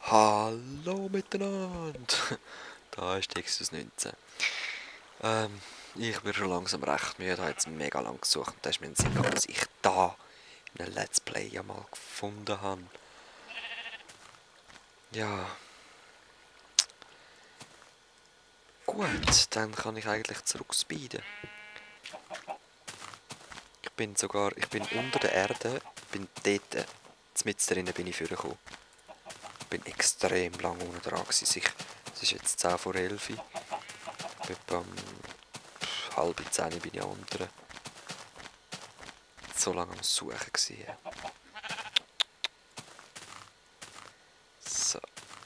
Hallo miteinander! Da ist Textus 19. Ich bin schon langsam recht müde, habe jetzt mega lang gesucht und da ist mir in den Sinn gekommen, dass ich da in einem Let's Play ja mal gefunden habe. Ja. Gut, dann kann ich eigentlich zurückspeeden. Ich bin unter der Erde, bin dort, mitten drinnen bin ich vorgekommen. Ich bin extrem lang unten dran gewesen. Es ist jetzt 10 vor 11. Etwa um 9:30 bin ich unten. So lange am Suchen gewesen. So,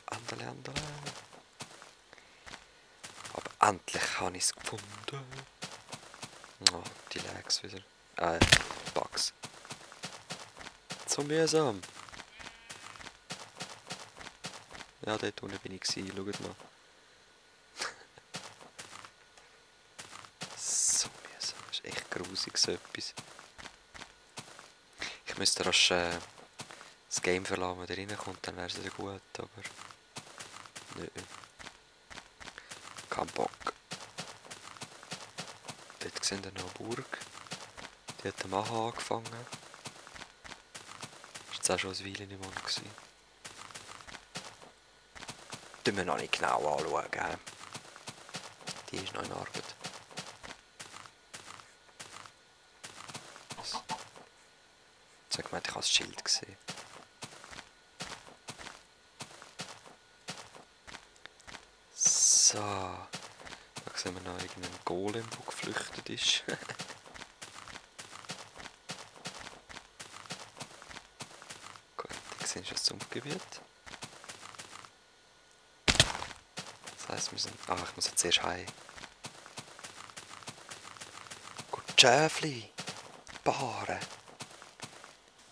andere. Aber endlich habe ich es gefunden. Oh, die Lags wieder. Bugs. So mühsam. Ja, dort unten bin ich gewesen, schaut mal. So mühsam, das ist echt grusig so etwas. Ich müsste rasch das Game verlassen, wenn der reinkommt, dann wäre es wieder gut, aber... Nö. Kein Bock. Dort sehen wir noch eine Burg. Die hat der Mann angefangen. Das war jetzt auch schon eine Weile nicht mehr gewesen. Die müssen wir noch nicht genau anschauen. Die ist noch in Arbeit. Jetzt habe ich gemeint, ich habe das Schild gesehen. So. Da sehen wir noch irgendeinen Golem, der geflüchtet ist. Gut, die sehen schon das Sumpfgebiet. Das heisst, wir sind... ich muss jetzt erst heim. Gut, Schäfli! Paaren!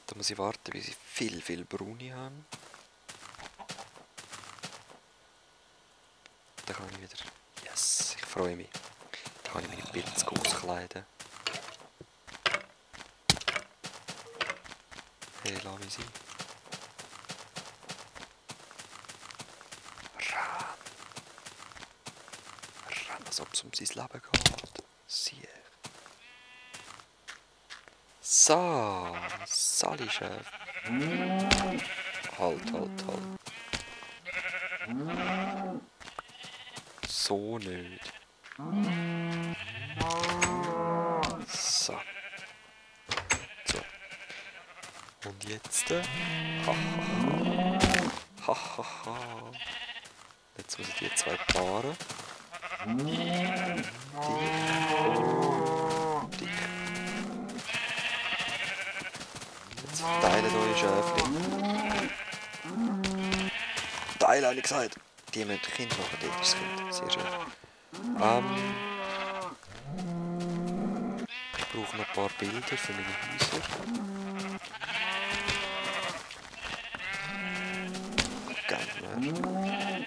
Da muss ich warten, bis ich viel braune habe. Dann kann ich wieder... Yes, ich freue mich. Dann kann ich meine Pilze auskleiden. Hey, lass mich sein. Renn, als ob es um sein Leben geht. Sieh. So, Sali Chef. Halt. So nicht. So. Und jetzt? Hahaha. Jetzt muss ich die zwei paaren. Dich. Jetzt verteilen eure Schäfchen. Teilen, habe ich gesagt. Die müssen Kind machen, dort ist das Kind. Sehr schön. Ich brauche noch ein paar Bilder für meine Häuser. Gerne.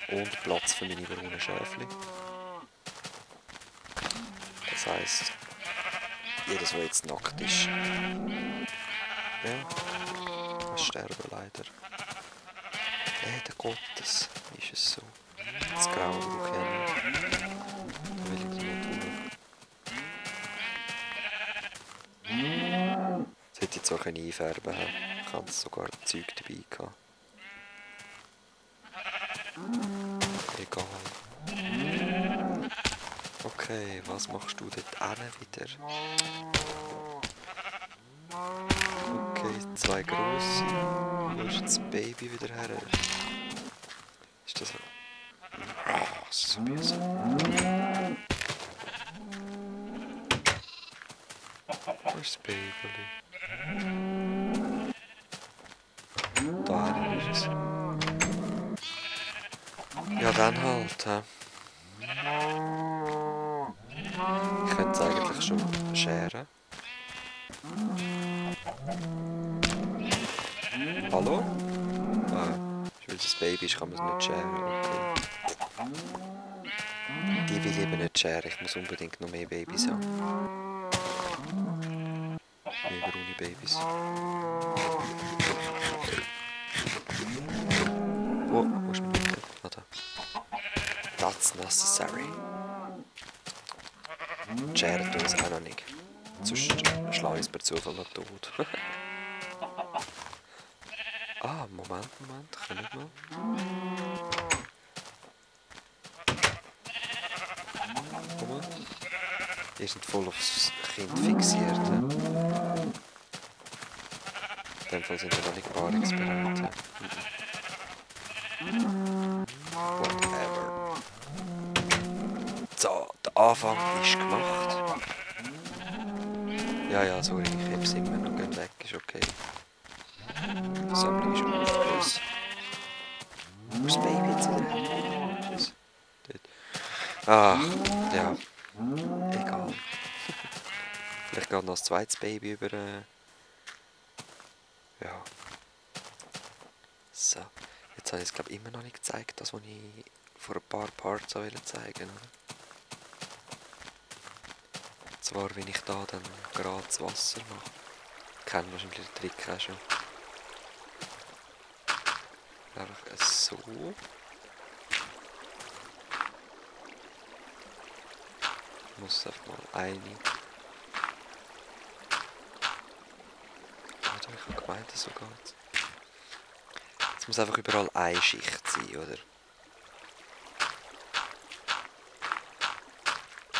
Und Platz für meine braunen Schäfchen. Das heisst, jedes, der jetzt nackt ist, ja, muss sterben leider. Leider Gottes ist es so. Das Graue brauche ich auch nicht. Da will ich das mal tun. Das hätte ich zwar einfärben können. Ich habe sogar Zeug dabei gehabt. Egal. Okay, was machst du dort wieder? Okay, zwei grosse. Wo ist das Baby wieder her? Ist das... so mühsam. Wo ist das Baby? Da ist es. Ja, dann halt, hä? Ich könnte es eigentlich schon scheren. Hallo? Weil das Baby ist, kann man es nicht scheren. Okay. Die will eben nicht scheren, ich muss unbedingt noch mehr Babys haben. Mehr braune Babys. That's necessary. Scheren tun es auch noch nicht. Sonst schlage ich es per Zufall noch tot. Ah, Moment, können wir mal. Moment. Ihr seid voll aufs Kind fixiert. In dem Fall sind wir noch nicht paarungsbereit. Whatever. So, der Anfang ist gemacht. Ja, sorry, ich heb's immer noch weg, ist okay. Die Versammlung ist aufgelöst. Wo ist das Baby jetzt wieder? Ach, ja. Egal. Vielleicht geht noch ein zweites Baby über. Ja. So. Jetzt habe ich es, glaube ich, immer noch nicht gezeigt, das, was ich vor ein paar Parts zeigen wollte. Zwar, wenn ich da dann gerade das Wasser mache. Ich kenne wahrscheinlich den Trick auch schon. Einfach so. Ich muss einfach mal eine. Oder ich habe gemeint, so geht's. Es muss einfach überall eine Schicht sein, oder?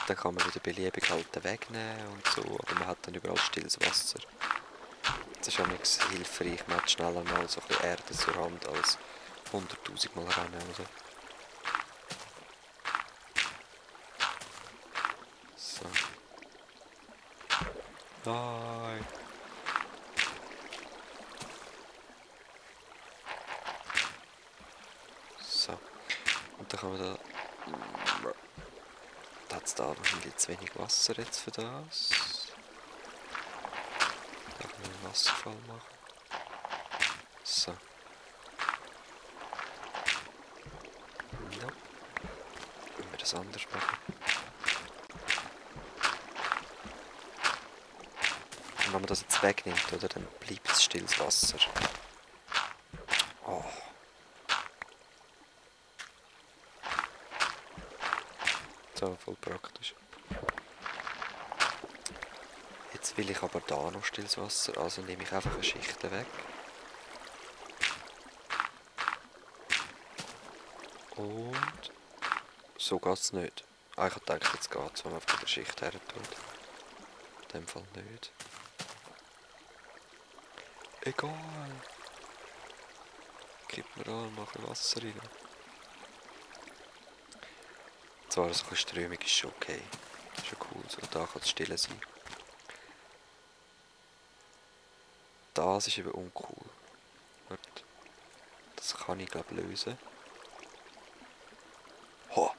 Dann kann man wieder beliebig halt wegnehmen und so, aber man hat dann überall stilles Wasser. Das ist auch nichts hilfreich, man hat schneller mal so ein bisschen Erde zur Hand als 100'000 Mal rennen, oder? So. Nein! So. Und dann kann man da... Da hat es da wahrscheinlich zu wenig Wasser jetzt für das. Da kann man einen Wasserfall machen. So. No. Wenn wir das anders machen. Und wenn man das jetzt wegnimmt, oder, dann bleibt es stilles Wasser. Oh. So, voll praktisch. Jetzt will ich aber da noch stilles Wasser, also nehme ich einfach eine Schicht weg. Und so geht es nicht. Ah, ich dachte, jetzt geht es, wenn man auf der Schicht her tut. In dem Fall nicht. Egal. Gib mir da noch ein Wasser rein. Zwar so ein strömig ist schon okay. Ist schon cool, so da kann es still sein. Das ist eben uncool. Das kann ich glaube lösen. Ho!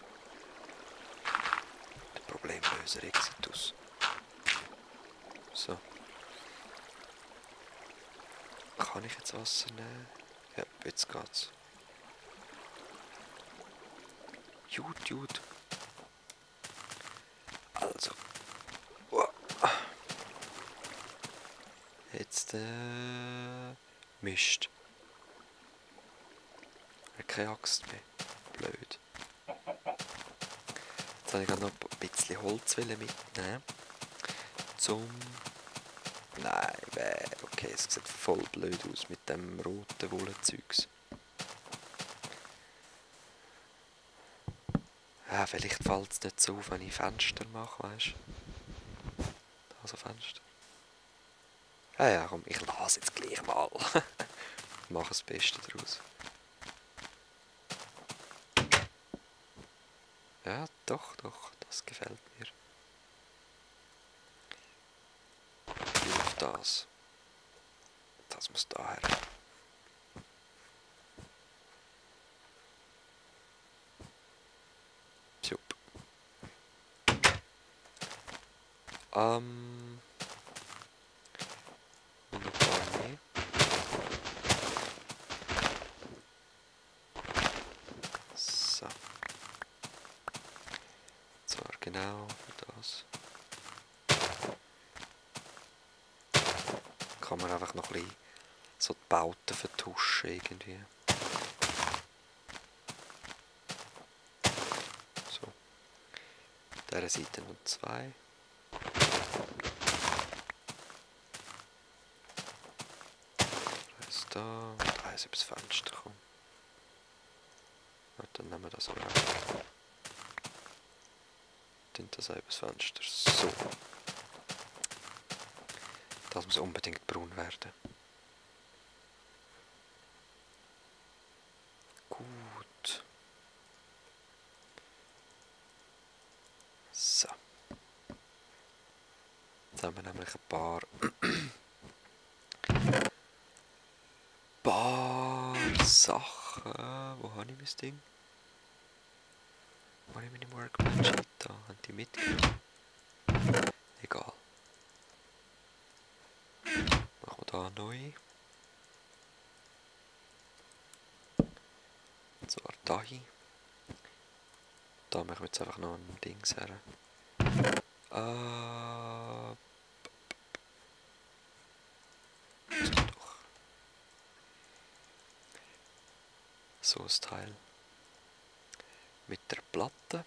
Der Problemlöser Exitus. So. Kann ich jetzt Wasser nehmen? Ja, jetzt geht's. Gut. Also. Jetzt Mist. Keine Axt mehr. Blöd. Jetzt wollte ich noch ein bisschen Holz mitnehmen. Nein, okay, es sieht voll blöd aus mit dem roten Wollenzeugs. Ja, vielleicht fällt es nicht so auf, wenn ich Fenster mache, weißt du? Also Fenster. Ja, komm, ich lasse jetzt gleich mal. Mache das Beste daraus. Ja, doch, das gefällt mir. Wie auf das. Das muss daher. Jupp. Und ein paar mehr. So. Zwar genau für das. Kann man einfach noch ein bisschen so die Bauten vertuschen irgendwie. dieser Seite noch 2. Eins da und eins übers Fenster kommen. Und dann nehmen wir das auch weg. Dann das auch übers Fenster. So. Das muss unbedingt braun werden. Gut. So. Jetzt haben wir nämlich ein paar Sachen. Wo habe ich mein Ding? Wo habe ich meine Workbench da? Haben die mitgenommen? Egal. Machen wir da neu. Und zwar da hin. Da machen wir jetzt einfach noch ein Ding her. Doch. So ein Teil. Mit der Platte.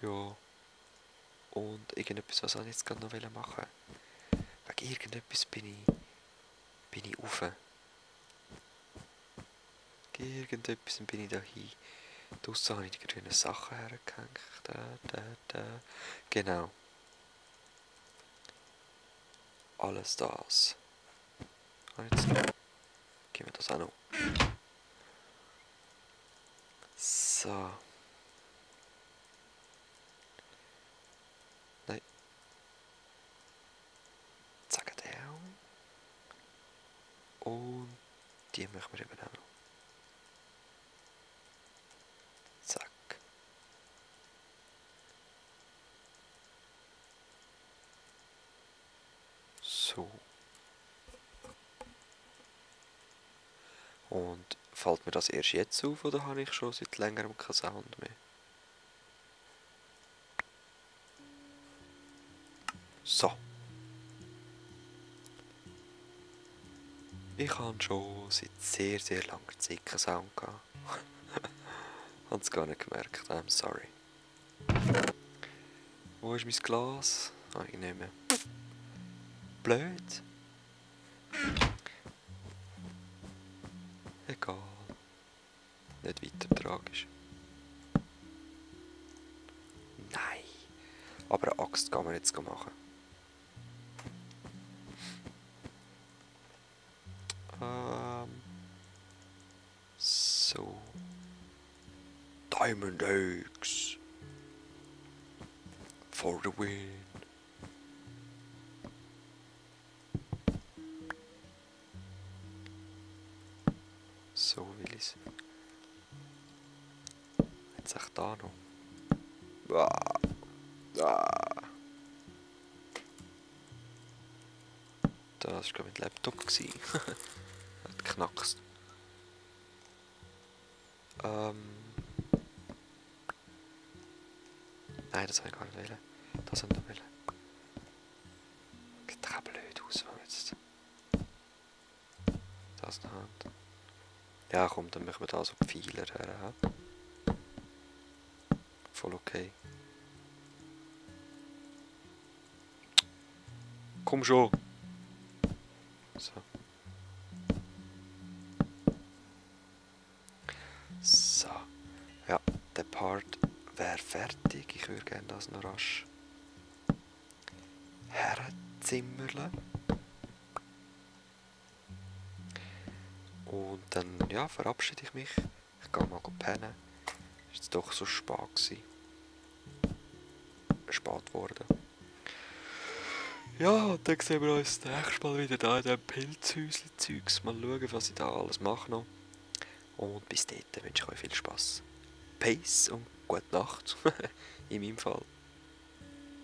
Ja. Und irgendetwas, was ich jetzt gerade noch machen wollte. Wegen irgendetwas bin ich rauf. Irgendetwas bin ich da hin. Draussen habe ich die grünen Sachen hergehängt. Da. Genau. Alles das. Und jetzt geben wir das auch noch. So. Nein. Zack, down. Und die machen wir eben auch noch. Zack. So. Und fällt mir das erst jetzt auf, oder habe ich schon seit längerem keinen Sound mehr? So. Ich habe schon seit sehr, sehr langer Zeit keinen Sound gehabt. Habe es gar nicht gemerkt, I'm sorry. Wo ist mein Glas? Ah, ich nicht mehr. Blöd. Egal. Nicht weiter tragisch. Nein. Aber eine Axt kann man jetzt machen. So. Diamond eggs. For the win. So will ich's. Jetzt auch da noch. Das war gerade mein Laptop. Hat geknackst. Nein, das habe ich gar nicht wollen. Das habe ich noch wollen. Sieht doch auch blöd aus, wenn wir jetzt das noch haben. Ja komm, dann machen wir da so Pfeiler her. Voll okay. Komm schon! So. So. Ja, der Part wäre fertig. Ich würde gerne das noch rasch herzimmerle. Und dann ja, verabschiede ich mich. Ich gehe mal pennen. Ist jetzt doch so spät gewesen. Spät geworden. Ja, dann sehen wir uns das nächste Mal wieder da in diesem Pilzhäuschen-Zeugs. Mal schauen, was ich da alles mache noch. Und bis dahin wünsche ich euch viel Spaß. Peace und gute Nacht. In meinem Fall.